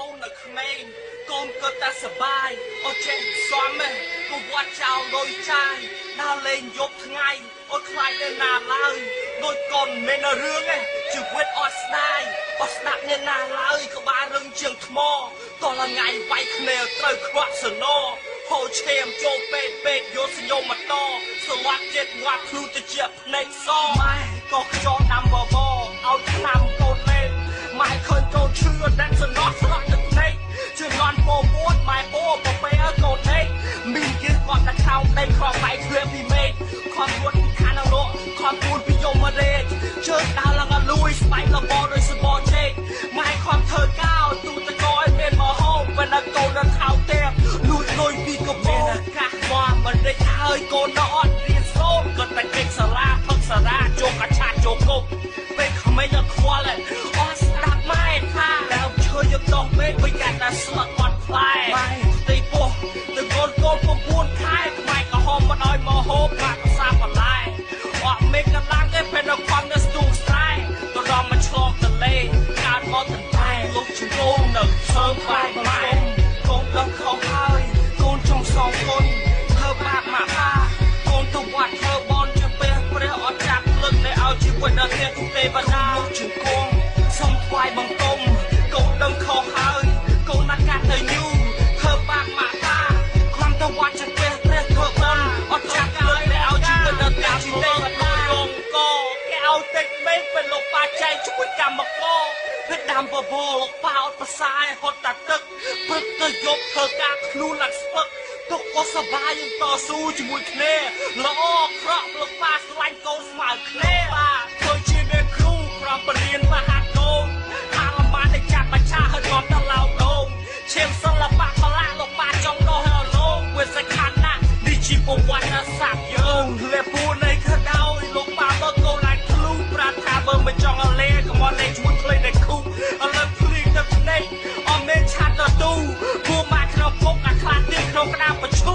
ូននៅក្មេងកូនក៏តែសបាយអូចេះសំហ៎ក៏វត្តចោលលុយចាយដើរលេងយប់ថ្ងៃអូខ្លាចនៅណាឡើយដូចកូនមិនមែនរឿងទេជីវិតអត់ស្ដាយអត់ស្ដាប់អ្នកណាឡើយក្បាលរឹងជាងថ្មតោះថ្ងៃវាយគ្នាត្រូវខ្វាក់សណហូរឈាមចូលពេទ្យពេទ្យយកសញ្ញមកតស្លាប់ចិត្តងាប់ខ្លួនទៅជាភ្នែកសម៉ែក៏ខ្យល់ដាំបបឲ្យឆ្នាំកូនលេងម៉ែឃើញកូនឈឺដាក់សំណោះស្រក់ទឹកភ្នែកជំនន់ពោពួតម៉ែពោពពេឲ្យកូនដេកមានគេគាត់តែខោដេកខំបែកធ្លាពីមេឃខំួតពីខាងនរកខំពួនពីយមរាជជើងដើរឡើងឲ្យលួយស្បែកលបដោយសបជែកម៉ែខំធ្វើកោទូតកឲ្យមានមហោពេលដល់កូនដល់ថោទេលួចលុយពីកបោកាសមកមិនដេចហើយកូនដល់អត់រៀនសូត្រក៏តែកិច្ចសាលាផឹកសារាចូលកាឆាចូលគុកពេលក្មេងអត់ខ្វល់អត់ស្ដាប់ម៉ែថាដើមឈើយកដោះពេកវិញកាន់តែស្លឹកអត់ផ្លែម៉ែផ្ទៃពោះទៅកូនកូន9ខែខ្មែរក្រហមមិនឲ្យមកហូបបាក់សាបន្លែអត់មេកម្លាំងទេពេលដល់ខំនៅស្ទូងស្រែទៅដល់មកឆ្លងទន្លេកើតមកទន្តែលោកជំងឺនៅសើបែកម៉ែកូនដឹងខុសហើយកូនចង់សងគុណធ្វើបាបម៉ាក់ប៉ាកូនទៅវត្តធ្វើបន់ជាព្រះព្រះអត់ចាប់លឹកនៃឲ្យជីវិតដល់ទេទេវតាលោកជង្គង់សូមថ្វាយបង្គំកូនដឹងខុសហើយកូនណាកាត់ទៅញូធ្វើបាបម៉ាក់ប៉ាខំទៅវត្តជាព្រះព្រះធ្វើបន់អត់ចាប់លឹកនៃឲ្យជីវិតដល់ទេទេវតារងកគេឲ្យតិចមេឃពេលលោកប៉ាចែកជួយកម្មករពេលដាំបបរលោកប៉ាអត់ប្រសាយហត់តាទឹកព្រឹកទៅយប់ធ្វើការខ្លួនឡើងស្ពឹកទុកក៏សបាយយើងតស៊ូជាមួយគ្នាល្អក្រក់លោកប៉ាស្លាញ់កូនស្មើគ្នាប៉ាធ្វើជាអ្នកគ្រូក្រំបរៀនមហាកូនហាលម៉ានតែចាប់បច្ឆាឲ្យនាំដល់ឡោដងឈាមសិល្បៈបលាលោកប៉ាចង់ដោះឲ្យលោកវាសខណ្ឌណាស់នេះជាប្រវត្តិសាស្ត្រយើងលេពូនៃខដោយលោកប៉ាមកកូនឡើងធ្លុះប្រាប់ថាបើមិនចង់ឲ្យលេកុំអត់លេជួយភ្លេងในគូឥឡូវភ្លៀងទៅភ្នែកអត់មានឆាត់ដល់ទូពួកម៉ាក់ក្នុងគុកអាខ្លះទៀតក្នុងក្តារបឈូ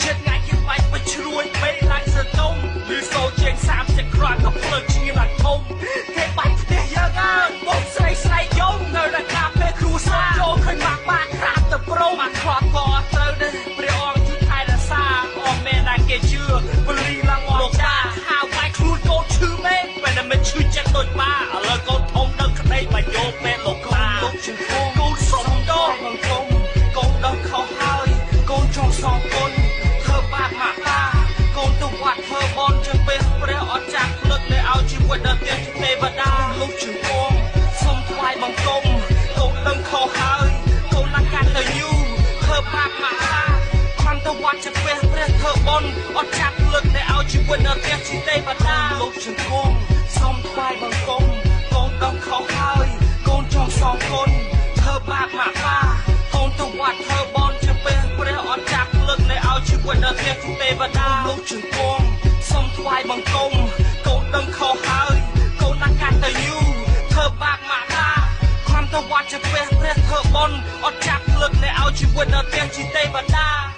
ជាតិថ្ងៃគេបាច់បជ្រួយពេកឡើងសតុំឬសូជាង30គ្រាប់ក៏ភ្លើងឈៀឡើងធំគេបាច់ផ្ទះយើងអើយបងស្រីស្រីយំនៅដល់ការពេលគ្រូសារចូលឃើញម៉ាក់បាក់ក្រាបទៅព្រមអាខ្លោចក៏អត់ត្រូវដែរព្រះអង្គជួយថែរក្សាអត់មែនណាគេជឿបលីឡើងអត់ចាហៅវាយខ្លួនកូនឈឺមែនពេលតែមិនឈឺចិត្តដូចប៉ាឥឡូវកូនធំដល់ក្តីបើយកពេលលោកប៉ាលោកជង្គង់កូនសុំដកបង្គំកូនដឹងខុសហើយកូនចង់សងគុណធ្វើបាបម៉ាក់ប៉ាកូនទៅវត្តធ្វើបន់ជាពេលព្រះអត់ចាក់លឹកនៃឲ្យជីវិតដល់ទេទេវតាលោកជង្គង់សូមថ្វាយបង្គំកូនដឹងខុសហើយកូនណាកាត់ទៅយូធ្វើបាបម៉ាក់ប៉ាខំទៅវត្តជាពេលព្រះធ្វើបន់អត់ចាក់លឹកនៃឲ្យជីវិតដល់ទេទេវតាលោកជង្គង់សូមថ្វាយបង្គំកូនដឹងខុសហើយកូនចង់សងគុណធ្វើបាបម៉ាក់ប៉ាកូនទៅវត្តធ្វើបន់ជាពេលព្រះអត់ចាក់លឹកនៃឲ្យជីវិតដល់ទេទេវតាលោកជង្គង់សូមថ្វាយបង្គំកូនដឹងខុសហើយកូនណាកាត់ទៅយូធ្វើបាបម៉ាក់ប៉ាខំទៅវត្តជាព្រះព្រះធ្វើបន់អត់ចាប់លឹកនៃឲ្យជីវិតដល់ទេទេវតា